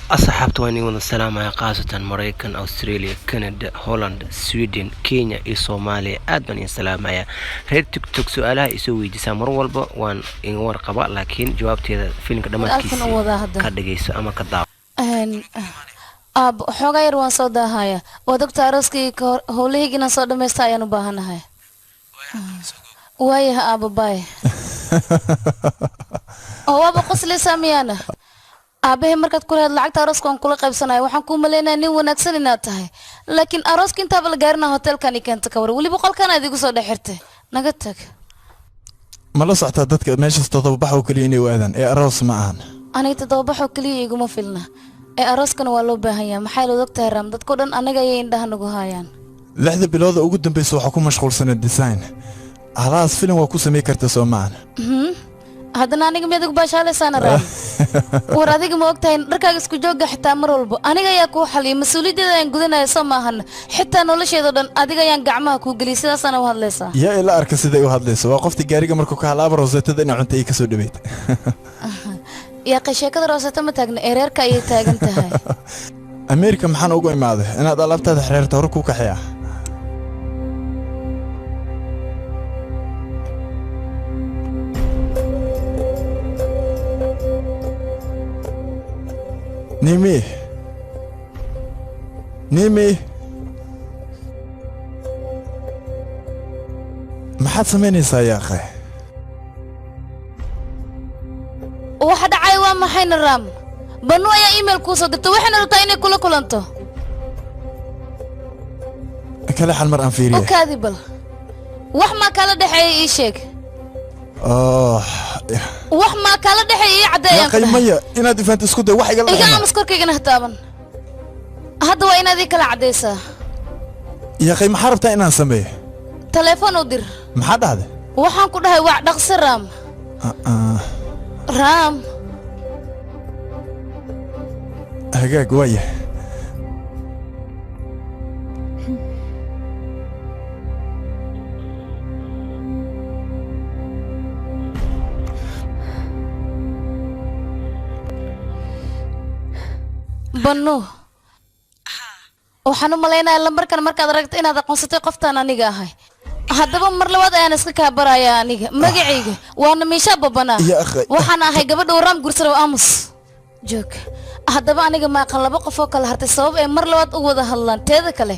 Asxaabta waan idin wada salaamaya, khaasatan Maraykan, Australia, Canada, Holland, Sweden, Kenya iyo Soomaaliya. Aad baan idin salaamaya. Reer TikTok, su-aalaha isoo weydiisaa mar walba waan idin warqaba, laakiin jawaabteeda filimka Halkan u wadaa dhammaadkiisa hadda. ka dhagayso ama ka daawo. Aab, xoogaa yar waan soo daahaya. Waad ogta, arooskii ka hor howlahayga inaan soo dhammaysta ayaan u baahanahay. Waayaha aaba, baay. Oo waaba qoslaysaa miyaana? Aabbahay, markaad ku lahayd lacagta arooska waan kula qaybsanaya, waxaan kuu maleynayaa nin wanaagsan inaad tahay, laakiin arooska intaaba la gaarina hotelkan i keenta, ka war weliba qolkan aad igu soo dhex xirtay. Naga tag. Ma la socotaa dadka meeshaas todobabax oo keliya inay u aadaan ee aroos ma ahan? Aniga toddobabax oo keliya iguma filna ee arooskana waa loo baahan yahay. Maxay la ogtahay, Raam, dadkao dhan anaga ayay indhaha nagu hayaan. 6da bilooda ugu dambaysa waxaa ku mashquulsanaa design. Halahaas filim waa ku samey karta, soo maahan? Haddana aniga miyaad igu baashaalaysaana, Raam? War adiga ma ogtahay dharkaaga isku joogga xitaa mar walba aniga ayaa kuu xaliyay, mas-uuliyaddeeda ayaan gudanaya, soo maahan? Xitaa nolosheeda dhan adiga ayaan gacmaha kuu geliyay, sidaasaana u hadlaysaa? Yaa ila arka siday u hadlayso? Waa qoftii gaariga markuu ka halaaba rosetada inay cunta ay kasoo dhaweyd. Yaaqay, sheekada rooseta ma taagna ee reerka ayay taagan tahay. Ameerika maxaan ugu imaaday? Inaad alaabtaada xereerta hore kuu kaxeeya. Nimi, Nimi, maxaad samaynaysaa, yaaqe? Waxa dhacay waa maxayna, Raam? Banu ayaa email kuu soo dirtay, waxayna rabtaa inay kula kulanto. Kale xal mar aan U fiiriye. kaadi bal, wax maa kala dhexeeya? Ii sheeg. Oh. Wax maa kala dhexeeya? Ii caddeeyaan ku yaaqay dhahay. Maya, inaad ifahanto isku day, wax igala Iga dhexma. aamus, korkaygana ha taaban. Hadda waa inaad ii kala caddaysaa. Yaaqay, maxaa rabtaa inaan sameeyo? Taleefon u dir. Maxaa dhahday? Waxaan ku dhahay wac dhaqsi, Raam. Ah, ah. Raam. Hagaag, waaya. Bannu, waxaan u malaynayaa lambarkan markaad aragto inaad aqoonsatay qoftaan aniga ahay. Haddaba mar labaad ayaan iska kaa barayaa. Aniga magacayga waana Miisha Babanaa. Ya akhay. Waxaan ahay gabadha uu Raam gursanow. Aamus, joog. Haddaba aniga maaqan laba qof oo kala hartay sabab ay mar labaad u wada hadlaan. Teeda kale,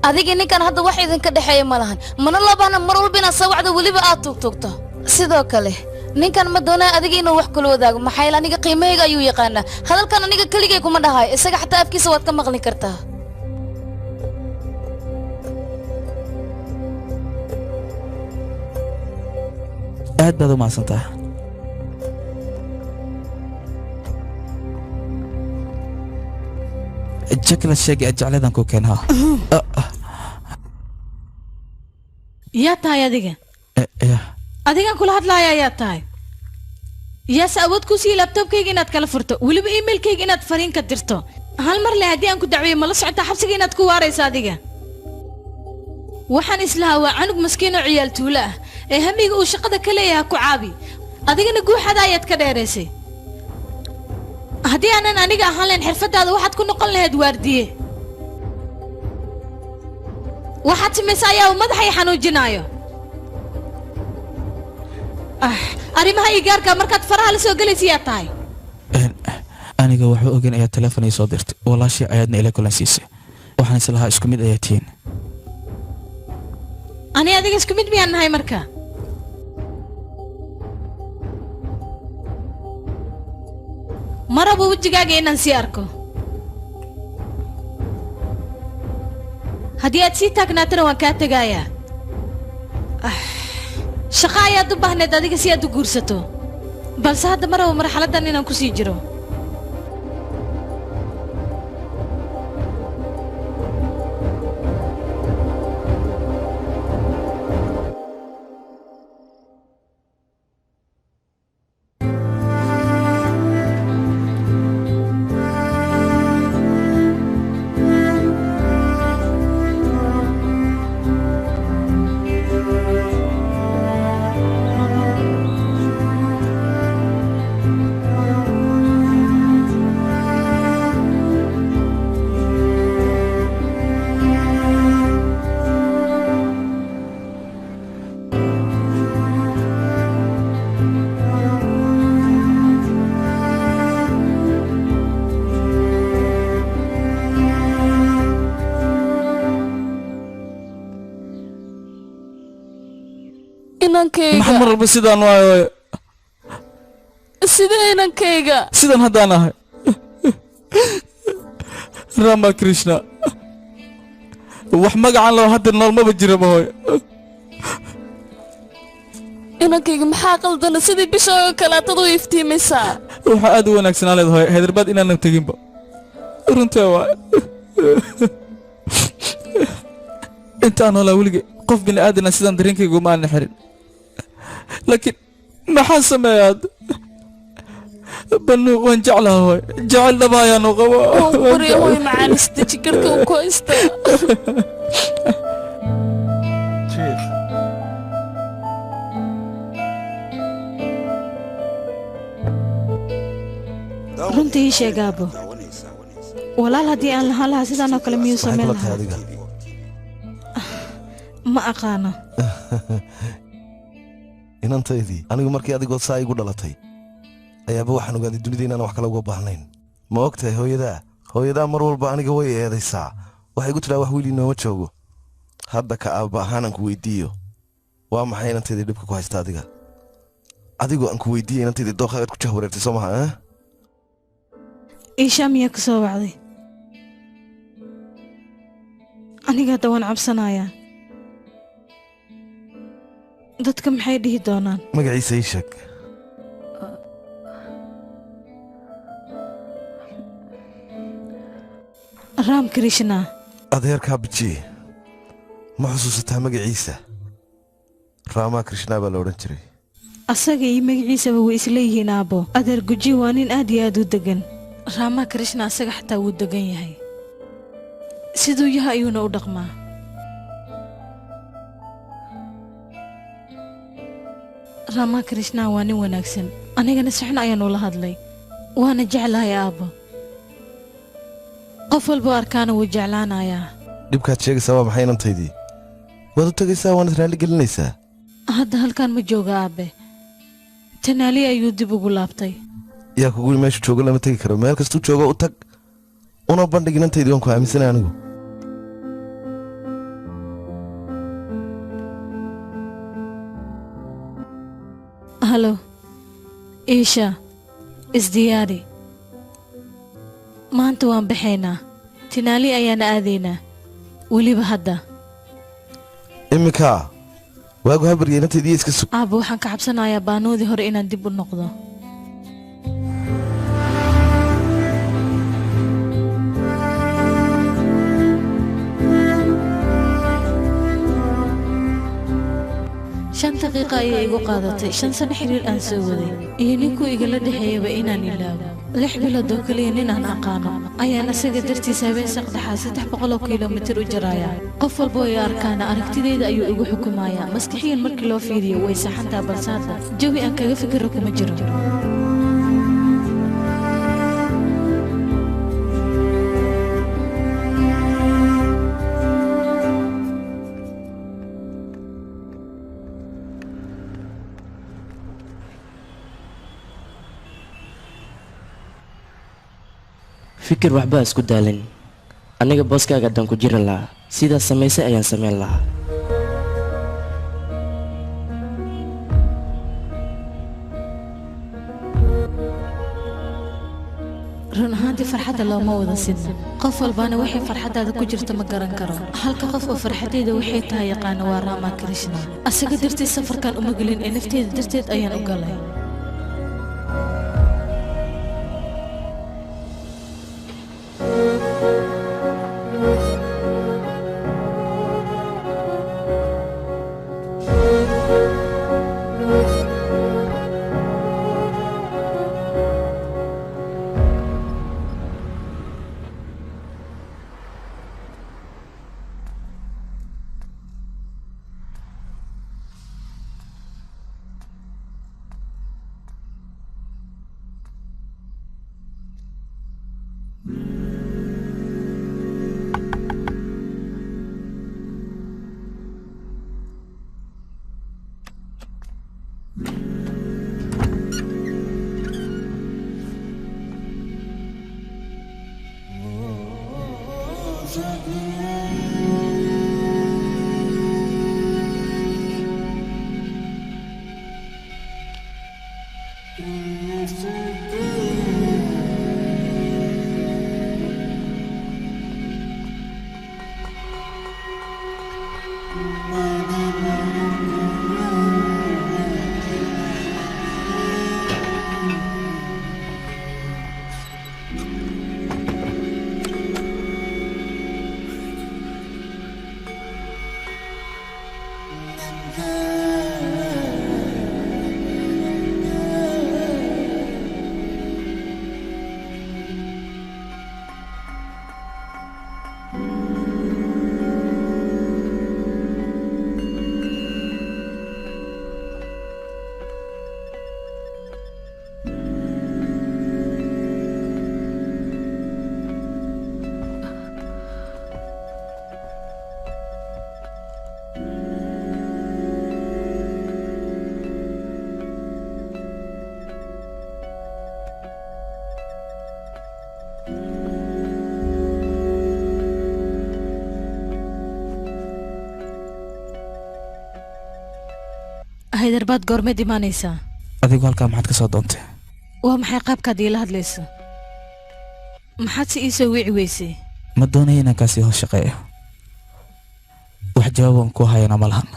adiga ninkan hadda wax idinka dhexeeya ma lahan, mana loo baahna mar walba inaad soo wacdo, weliba aad tuugtuugto. Sidoo kale ninkan ma doonaya adiga inuu wax kula wadaago, maxaa yeele aniga qiimahayga ayuu yaqaanaa. Hadalkan aniga keligay kuma dhahayo, isaga xataa afkiisa waad ka maqli kartaa. Aad baad u mahadsantaha. Jakla sheegay aad jecladan ku keenaa. Yaa tahay adiga? Adigaan kula hadlaaya, yaa tahay? Yaase awood kuu siiya laptopkayga inaad kala furto, weliba emailkayga inaad fariin ka dirto? Hal mar le haddii aan ku dacweeyo, ma la socotaa xabsiga inaad ku waarayso adiga? Waxaan islahaa waa canug maskiin oo ciyaal tuulo ah ee hamiga uu shaqada ka leeyahay ku caabi, adigana guuxada ayaad ka dheeraysay. Haddii aanan aniga ahaan lahayn, xirfadaada waxaad ku noqon lahayd waardiye. Waxaad samaysa ayaa uu madaxa i xanuujinaayo. Ah, arrimaha ii gaarka markaad faraha la soo gelaysa, yaa tahay? Aniga waxba ogeyn ayaa teleefon ii soo dirtay, walaashii ayaadna ila kulansiisay. Waxaan islahaa isku mid ayaa tihiin. Ani adiga isku mid miyaan nahay marka? Ma rabo wejigaaga inaan sii arko. Haddii aad sii taagnaatana waan kaa tegayaa. Ah, shaqo ayaad u baahneed adiga si aad u guursato, balse hadda ma rabo marxaladdan inaan ku sii jiro. Inankayga. Maxaa mar walba sidaan u ahay hooyo? Sidee inankayga? Sidan haddaan ahay. Rama Krishna. Wax magacan loo hadda nool maba jiraba hooyo. Inankayga maxaa qaldana sidii bisha oo kale aad u iftiimaysaa? Waxa aad u wanaagsanaa leedahay Hyderabad inaanan teginba. Runtii waa. Intaan noolaa weligay qof bini aadan ah sidaan dareenkayga uma aanan xirin. Laakiin maxaan sameeyaa hadda? Banu waan jeclahay hooyo. Jecel dhaba ayaan u qabaa. Waan barya hooyo macaan isdeji garhka u ku haysta. Runtii ii sheeg aabbo, walaal haddii aan lahaan lahaa sidaan oo kale miyuu Maxay samayn kula tahay lahaa? Adiga? Ma aqaano. Inantaydii, anigu markii adigoo saa igu dhalatay ayaaba waxaan ogaaday dunida inaan wax kale uga baahnayn. Ma og tahay hooyadaa? Hooyadaa mar walba aniga way eedaysaa. Waxay igu tidhaa wax wiil inooma joogo. Hadda ka aabba ahaan aan ku weydiiyo, waa maxay inantaydii dhibka ku haysta adiga? Adigoo aan ku weydiiyo inantaydii, dooqaagaad ku jahwareertay soo maha, eh? Iishaa miyaa ku soo wacday? Aniga hadda waan cabsanayaa. Dadka maxay dhihi doonaan? Magaciisa ii sheeg. Ram Krishna. Adeerkaa Biji ma xusuusataa magaciisa? Rama Krishna baa la odhan jiray. Asaga iyo magaciisaba way isleeyihiin aabbo. Adeer Guji waa nin aad iyo aad u degan. Rama Krishna asaga xataa wuu degan yahay, siduu yahay ayuuna u dhaqmaa. Rama Krishna waa nin wanaagsan, anigana si xun ayaan ula hadlay, waana jeclahay aabbo. Qof walboo arkaana wuu jeclaanayaa. Dhibkaad sheegaysaa waa maxay inantaydii? Waad u tegaysaa, waanad raalli gelinaysaa. Hadda halkan ma jooga aabe, Tanaali ayuu dib ugu laabtay. Yaa kugu yidhi meeshu joogo lama tegi karo? Meel kastuu joogo u tag, una bandhig inantaydii. Waan ku aaminsanay anigu. Halo Iisha, isdiyaari, maanta waan baxaynaa, Tinaali ayaana aadaynaa weliba hadda. Iminka waagu habarya inantaydii, iska sug. Aabba, waxaan ka cabsanayaa baanuudii hore inaan dib u noqdo. 5 daqiiqa ayay igu qaadatay 5 sano xiriir aan soo waday iyo ninkuu igala dhexeeyaba inaan ilaawo. 6 bilood oo keliya nin aan aqaano ayaan asaga dartiis habeen saqdhaxaa 300 kilomitir u jaraya. Qof walba oo i arkaana aragtidayda ayuu igu xukumayaa. Maskaxiyan markii loo fiiriyo way saxantaa, balse hadda jawi aan kaga fikiro kuma jiro. Fikir waxba isku daalin. Aniga booskaaga haddaan ku jiri lahaa, sidaas samaysay ayaan samayn lahaa. Run ahaantii farxadda looma wada sidna. Qof walbaana waxay farxaddaada ku jirta ma garan karo. Halka qof oo farxaddayda waxay tahay yaqaana waa Rama Krishna. Asaga darteed safarkan uma gelin ee nafteeda darteed ayaan u galay. Haydarbaad goormeed imaanaysaa? Adigu halkaa maxaad ka soo doontay? Waa maxay qaabkaad iila hadlayso? Maxaad si ii soo wici weysay? Ma doonaya inaan kaasii hoos shaqeeyo. Wax jawaab aan ku hayana ma lahan.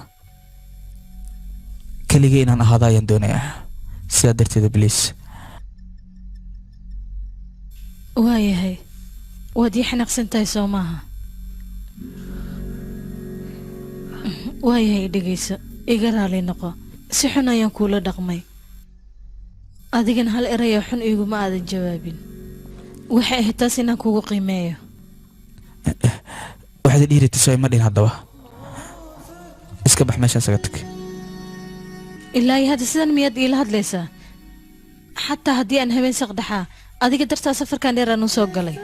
Keligay inaan ahaado ayaan doonayaa, sidaa darteeda bliis. Waayahay, waad ii xanaaqsan tahay soo maaha? Waayahay, dhegayso, iga raali noqo, si xun ayaan kuula dhaqmay, adigana hal erayoo xun iiguma aadan jawaabin. Waxay ahayd taas inaan kugu qiimeeyo. Waxaad i dhiiri tuso ima dhihin. Haddaba iska bax meeshaan, isaga tag. Ilaa iyo hadda sidan miyaad iila hadlaysaa? Xataa haddii aan habeen saqdhaxaa adiga dartaa safarkan dheer aan u soo galay.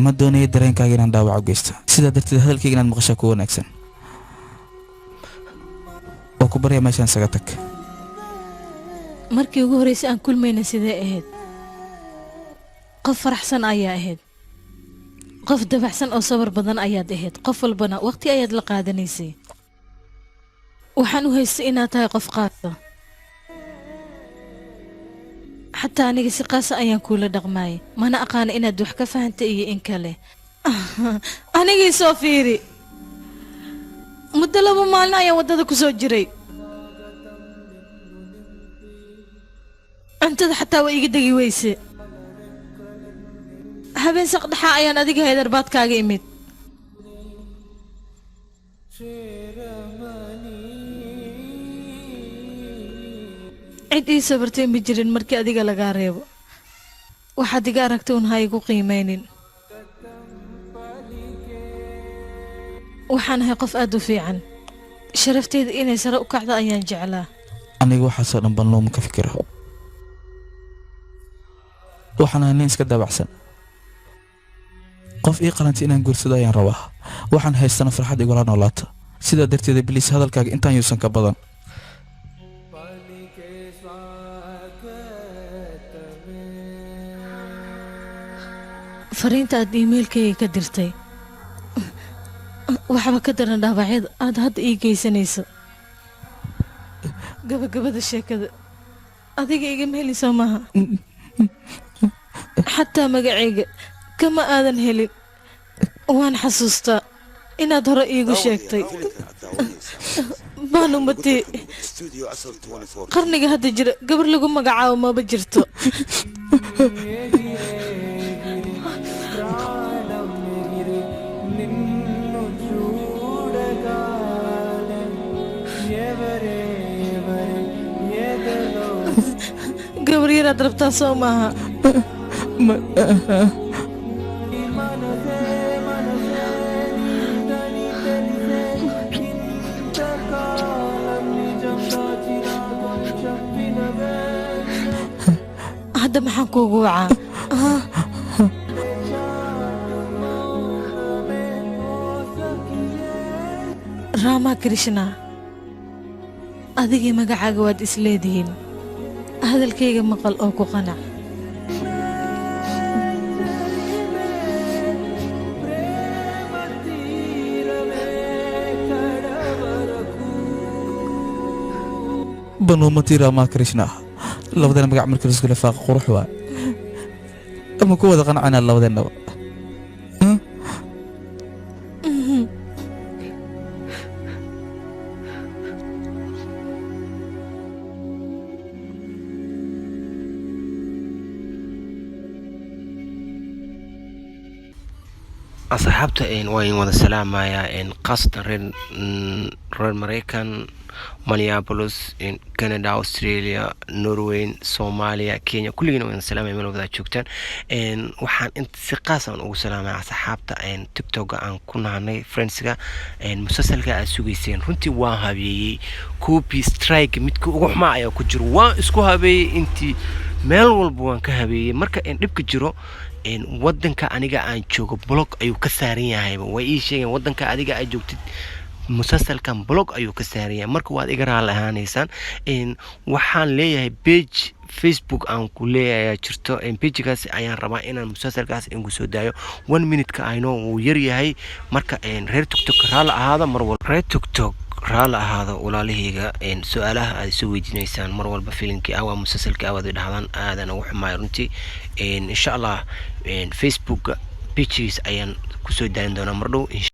Ma doonayo dareenkaaga inaan dhaawac u geysto, sidaa darteed hadalkayga inaad maqashaa ku wanaagsan. Waa ku baryaa, meeshaan isaga tag. Markii ugu horraysay aan kulmayna sidee ahayd? Qof faraxsan ayaa ahayd, qof dabacsan oo sabar badan ayaad ahayd, qof walbana waqti ayaad la qaadanaysay. Waxaan u haystay inaad tahay qof qaasa, xataa aniga si qaasa ayaan kuula dhaqmaayay. Mana aqaana inaad wax ka fahantay iyo in kale. Anigii soo fiiri, muddo 2 maalin ayaan waddada ku soo jiray, cuntada xataa waa iga degi weyse. Habeen saqdhaxaa ayaan adiga Haydarbaad kaaga imid. Cid ii sabartay ma jirin markii adiga lagaa reebo. Waxaad iga aragtay un ha igu qiimaynin. Waxaan ahay qof aad u fiican, sharafteyda inay sare u kacdo ayaan jeclaa. Aniga waxaasoo dhan banluuma ka fikiro. Waxaan ahay nin iska daabacsan. Qof ii qalantay inaan guursado ayaan rabaa, waxaan haystana farxad igula noolaata. Sidaa darteeda biliis, hadalkaaga intaan yuusan ka badan. Fariinta aad iimaylkayga ka dirtay waxba ka daran dhaawacyada aad hadda ii geysanayso. Gabagabada sheekada, adiga igama helin soo maaha? Xataa magacayga kama aadan helin. Waan xasuustaa inaad hore iigu sheegtay Baanumati. Qarniga hadda jira gabar lagu magacaabo maba jirto. Gabar yaraad rabtaa soo maaha? Hadda maxaan kuugu wacaa? Rama Krishna, adigii magacaaga waad isleedihiin. Hadalkayga maqal oo ku qanac. Banuumati Rama Krishna, labadana magac marka la isku lifaaqo qurux waa. Ama ku wada qanacana labadeennaba. Asxaabta waa in wada salaamayaa, khaasatan reer Maraykan, Minneapolis, Canada, Australia, Norway, Soomaaliya, Kenya, kulligiina waan salaamaya meel wada joogtaan. Waxaan inta si qaas aan ugu salaamaya asxaabta TikToka aan ku nahanay, friendska. Musalsalka aad sugayseen runtii waan habeeyey. Copy strike midka ugu xumaa ayaa ku jiro. Waan isku habeeyey, intii meel walba waan ka habeeyey. Marka dhibka jiro, wadanka aniga aan joogo block ayuu ka saaran yahayba. Way ii sheegeen, wadanka adiga aad joogtid musalsalkan block ayuu ka saaran yahay. Marka waad iga raali ahaanaysaan. Waxaan leeyahay page. Facebook aan ku leeyahay jirto. Pagekaas ayaan rabaa inaan musalsalkaas inku soo daayo. One minute-ka ayno wuu yar yahay. Marka reer TikTok, raala ahaada mar walba. Reer TikTok, raala ahaada walaalahayga. Su-aalaha aad soo weydiinaysaan mar walba, filinkii awa, musalsalkii awaad dhahdaan, aadan ugu xumaay runtii. Insha Allah, Facebooka pagegiis ayaan kusoo daayin doonaa mardhow.